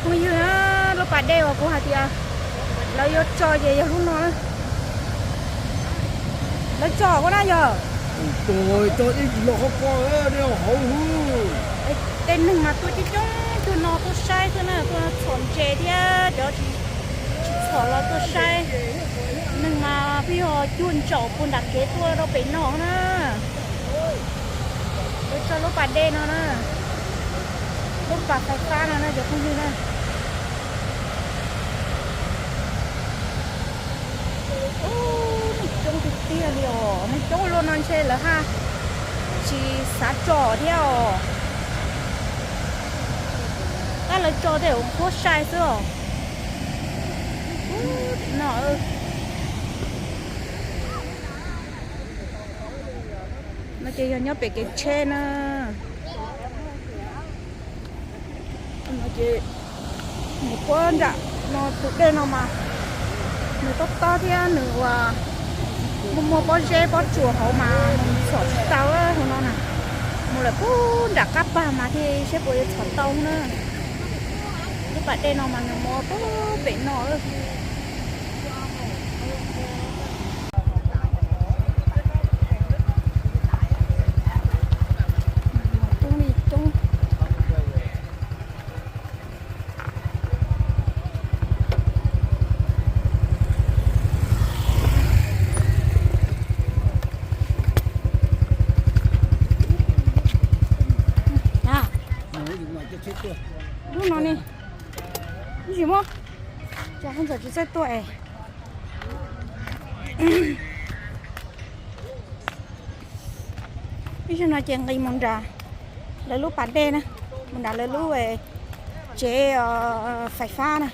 Phooj ywg na, lub pas dej uas kuv hais tias lawv yuav tso ces yog lub no na. Lawv tso kuv na yog. Tso ib tsis los qhov ko, dej hauv hwv. Tej neeg mas tuaj coob coob tuaj no tuaj saib xwb na, tuaj txhom ntses thiab cov tsis txhom los tuaj saib. Neeg mas pheej yog cuag ntsaum puag nram kev tuaj rau pem no na. Lawv tso lub pas dej no na, lub pas fais fab no na cov phooj ywg na. Ub, neeg coob tiag tiag li os, neeg coob luaj no ntshe lawv haj tsis xav tso thiab os. Tab lawv tso tej uas qhuab sai xwb os. Ub, no no ces yog nyob pem kev tsheb na. No ces mus puab nram no tus dej no mas nws tob tob thiab nws uas muaj muaj pob zeb pob tsuas hauv mas mus txhom tsis tau hauv no na. Mus lawm puag nram qab pag mas thiaj seb puas yuav txhom tau na. Lub pas dej no mas nws mus puag pem no. Coob li coob. Lub no ne, ib tsis muab, cas haj txawm tsis txawj tuaj es. Ib zaug no ces nqis mus nram lawv lub pas dej na, mus nram lawv lub tsev fais fab na.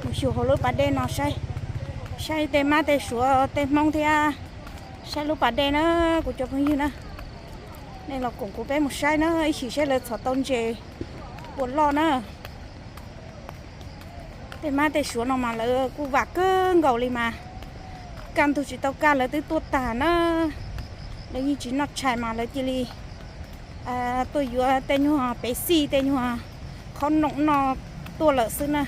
Mus xyuas hauv lub pas dej no saib, saib tej mab tej suav tej hmoob thiab saib lub pas dej na, kuv cov phooj ywg na. Nej los koom kuv peb mus saib na, ib sim saib lawv txhom tau ntses puas loj na. Tej mab tej suav no mas lawv kuj vam kawg nkaus li mas, kaj ntug tsis tau kaj lawv twb tuaj tag na. Lawv yeej tsis noj tshais mas lawv cia li tuaj yuav tej nyuag pev xij tej nyuag qhob noom no tuaj lawm xwb na.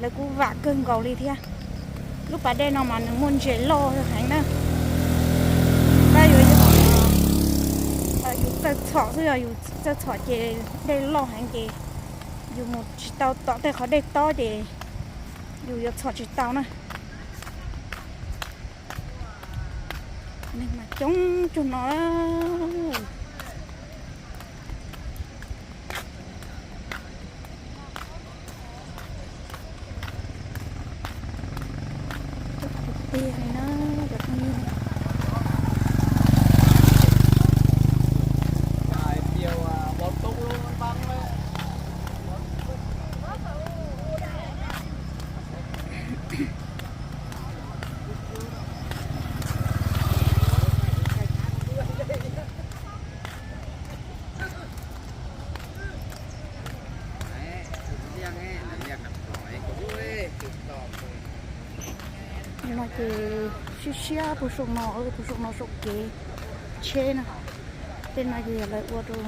Lawv kuj vam kawg nkaus li thiab. Lub pas dej no mas nws muaj ntses loj heev na. Tab yuav yog yus txawj txhom xwb, yog yus txawj txhom ces dej loj heev ces yus mus tsis tau tom tej qhov dej tob ces yus yuav txhom tsis tau na. Neeg mas coob cuag no. Tiag li na, cov phooj ywg. No ces siab siab puag saum no, puag saum no saum kev tsheb na. Tej no ces yog lawv ua rau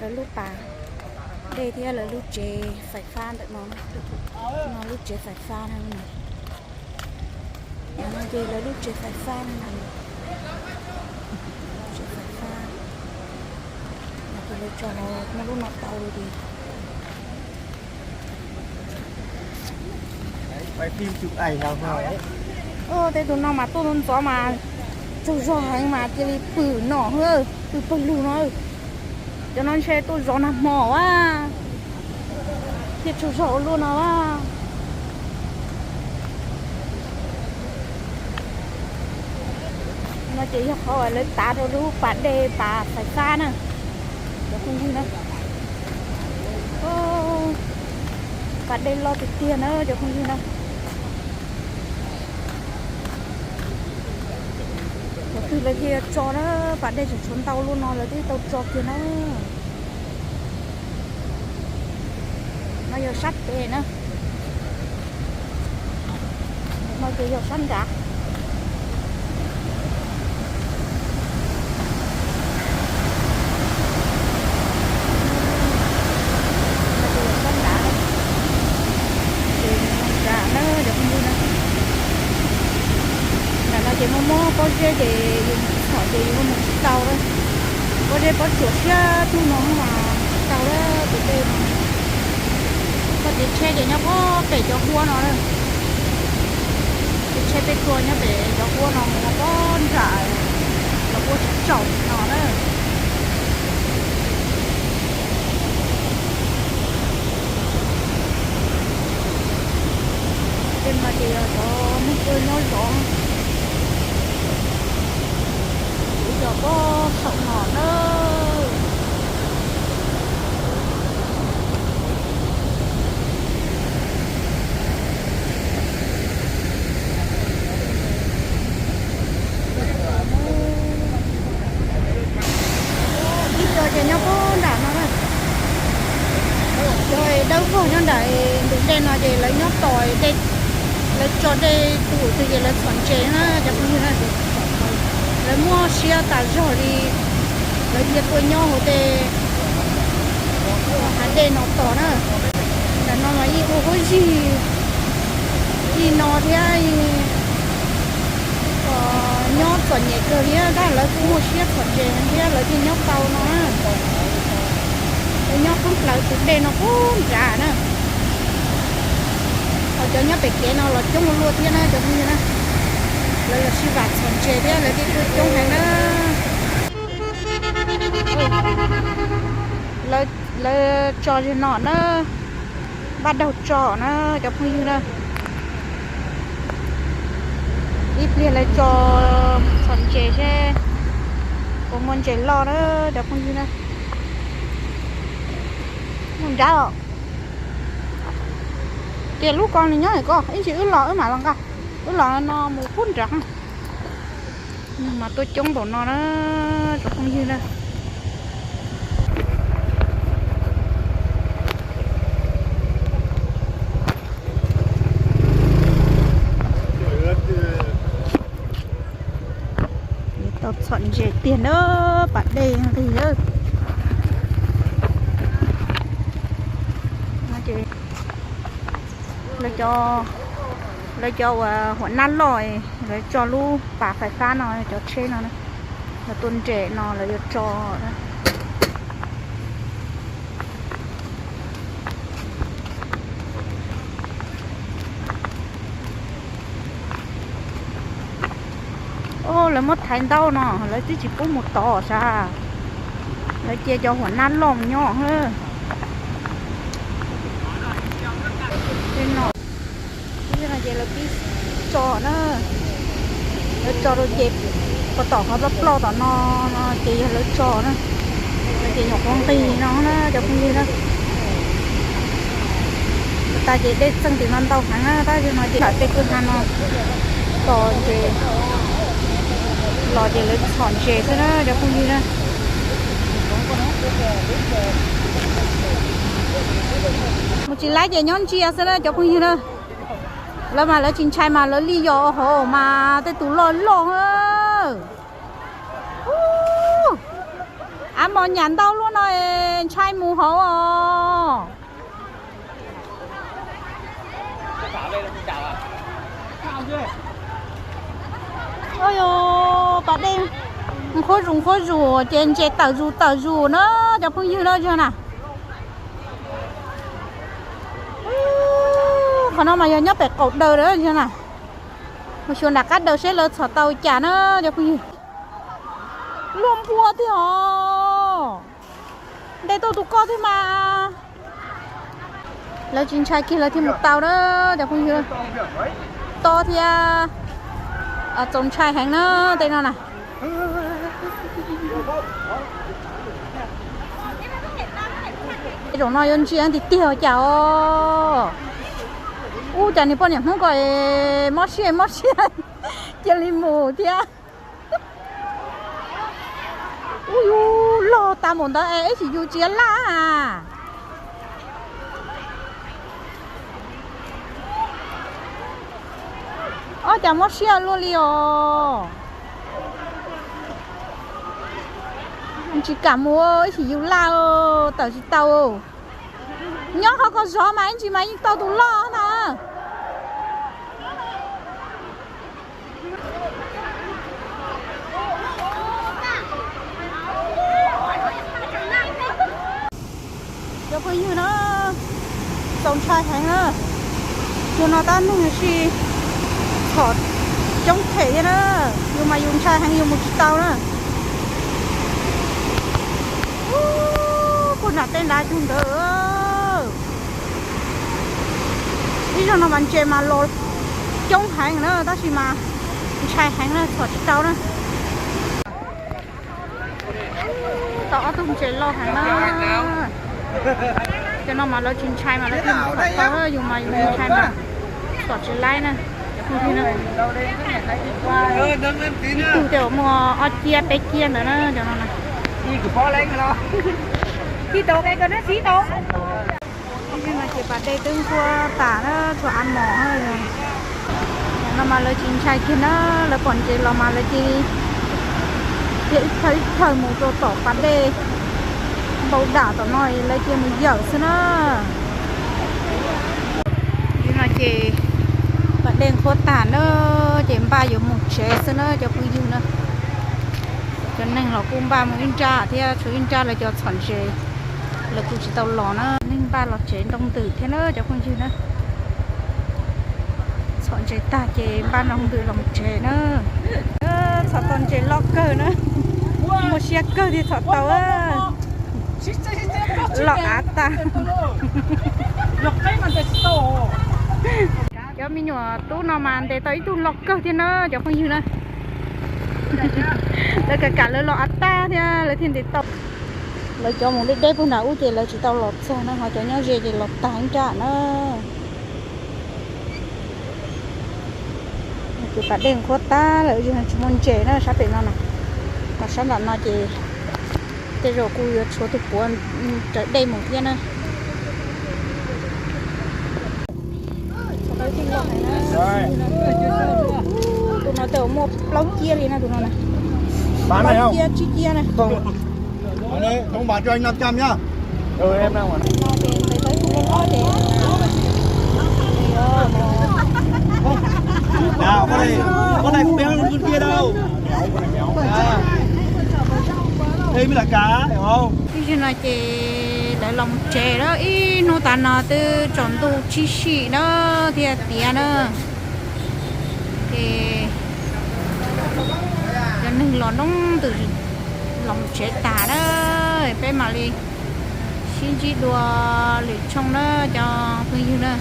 lawv lub pas dej thiab lawv lub tsev fais fab ntawm no, no lub tsev fais fab na. No ces lawv lub tsev fais fab na, tsev fais fab. No ces lawv tso muaj lub no tau li tias. Tej tus no mas tuaj ntxov ntxov mas tsaug zog heev mas cia li pw no, pw pawg lug no. Cov no ntshe tuaj zov nag hmo a, thiaj tsaug zog ua luaj no a. No ces yog qhov uas lawv tav rau lub pas dej pas fais fab na, cov phooj ywg na. Pas dej loj tiag tiag na cov phooj ywg na. Thaum twg lawv thiaj tso na, pas dej tseem tshuav ntau luaj no lawv thiaj tau tso kiag na. No yog sab pem na, no ces yog sab nrad. Muab pob zeb ces yus mus txhom ces yus mus tsis tau lawm. Pob zeb pob tsuas siab tug no mas tsis tau lawm tus dej no. Koj cev tsheb ces nyob pob pem cov huab no lawm. Cev tsheb peb tuaj nyob pem cov huab no mus pob nram cov huab tsaum no lawm. Tej no ces yog cov neeg tuaj nyob zov, kuv yog pob saum no na. Ib co ces nyob puag nram no na. Cov dawb vog nyob nram ntug dej no ces lawv nyob tos dej, lawv tso dej tus twg ces lawv txhom ntses na cov phooj ywg na. Lawv muaj siab tas zog li, lawv thiaj tuaj nyob hauv tej hav dej no tos na. Nram no mas yeej ua huab zig li no thiab, nyob txom nyem kawg thiab tab lawv kuj muaj siab txhom ntses thiab lawv thiaj nyob tau no na. Lawv nyob poob plaws tus dej no puag nrad na. Ho cov nyob pem kev no los coob ua luaj thiab na cov phooj ywg na. Lawv los sib vam txhom ntses thiab lawv thiaj tuaj coob heev na. Lawv tso zog no na, npaj daug tso na cov phooj ywg na. Ib pliag lawv tso txhom ntses seb puas muaj ntses loj na cov phooj ywg na. Mus nrad os. Ces lub ko nws nyob ko ib ntsis wb los wb mam los nqa. Wb los no mus puag nrad. Mas tuaj coob npaum no na cov phooj ywg na. Tau txhom ntses tiag na, pas dej nqig. Lawv cov uas huam nab loj, lawv tso lub pas fais fab no, cov tsheb no, lawv tua nres no lawv yuav tso. Lawv muab thaiv ntaub no lawv twb tsis pub mus tod sav. Lawv cia cov huam nab loj mus nyob. Ces lawv pib tso na, lawv tso rau ces puas tom qhov ploj ploj tom no, ces yog lawv tso na. Ces nyuam qhuav nqig no na cov phooj ywg na. Tas ces dej txeej tim no ntau heev na, tab sis no ces tej kwj ha no tos ces los ces lawv txhom ntses xwb na cov phooj ywg na. Mus tsis laib ces nyob ntsia xwb na cov phooj ywg na. Lawv mas lawv tsis ntshai mas lawv li yos hauv mas tej tus loj loj. Av mos nyam ntau luaj no es ntshai mus hauv os. Pas dej nqhuab zus nqhuab zus ces ntses tawm zus tawm zus na cov phooj ywg na yog na. Qhov no mas yog nyob pem qaum daws na, mus xyuas nram qab daws seb lawv txhom tau cas na cov phooj ywg. Luaj npua tiag os, ntes tau tus ko thiab mas. Lawv tsis ntshai kiag lawv thiaj mus tau na cov phooj ywg. To thiab txaus ntshai heev na tej no na. Zaum no yuav ntsia tiag tiag cas os. Ub, cas niag poj niam Hmoob ko mob siab mob siab cia li mus thiab. Ub, yus loj tas npaum ntawd es ib txhis yus tsis laj. Ob, cas mob siab luaj li os. Tsis kam mus ib txhis yus laj, tawm tsis tau. Nyob qhov ko zov mas ib ntsis mas yeej tau tus loj na. Phooj ywg na, txaus ntshai heev na. Yug no tab neeg si txhom coob them thiab na. Yus mas yus ntshai heev yus mus tsis tau na. Kuj nram tej nrad cug ntawd. Ib zaug no mas ntses mas los coob heev na tab sis mas ntshai heev na txhom tsis tau na. Tau ob tug ntses loj heev na. Cov no mas lawv tsis ntshai mas lawv thiaj txhom tau, yus mas yus ntshai mas txhom tsis laib na. Ib tug tej muaj ob ciab peb ciab ntawd na cov no na. Ib zaug no ces pas dej twb nqhuab tas na, tshuav av mom. No mas lawv tsis ntshai kiag na, lawv pom ntses los mas lawv cia li ib thawj ib thawj mus rau tom pas dej npau dam tom no lawv cia mus yawm xwb na. Ib no ces pas dej nqhuab tas na, ces npaj yuav mus tsev xwb na cov phooj ywg na. Cov neeg los kuj npaj mus ib nrab thiab, tshuav ib nrab lawv cov txhom ntses lawv kuj tsis tau los na. Neeg npaj los tsev ntau ntws thiab na cov phooj ywg na. Txhom ntses tag ces npaj ntau ntws los tsev na. Txhom tau ntses loj kawg na, muaj siab kawg thiaj txhom tau. Loj av tag. Cov me nyuam tub no mas ntes tau ib tug loj kawg thiab na cov phooj ywg na. Lawv kam kam lawv los av tag thiab lawv thiaj ntes tau. Lawv cov mus deb deb puag nram ub ces lawv tsis tau los txog na, ho cov nyob ze ces los tag ib nrab na. Ces pas dej nqhuab tag lawm, tsis muaj ntses na sab pem no na. Ho sab nram no ces tej zaum kuj yuav tshuav tus puav raws dej mus thiab na. Tus no tej zaum muaj plaub ciab li na tus no na. Plaub ciab tsib ciab na. Ib zaug no ces lawv los mus tsev lawm, ib hnub tas no twb tsaus ntuj tshib sim na thiaj tiav na. Ces cov neeg los noob ntws los mus tsev tas na, peb mam li sib ntsib dua lwm tshooj na cov phooj ywg na.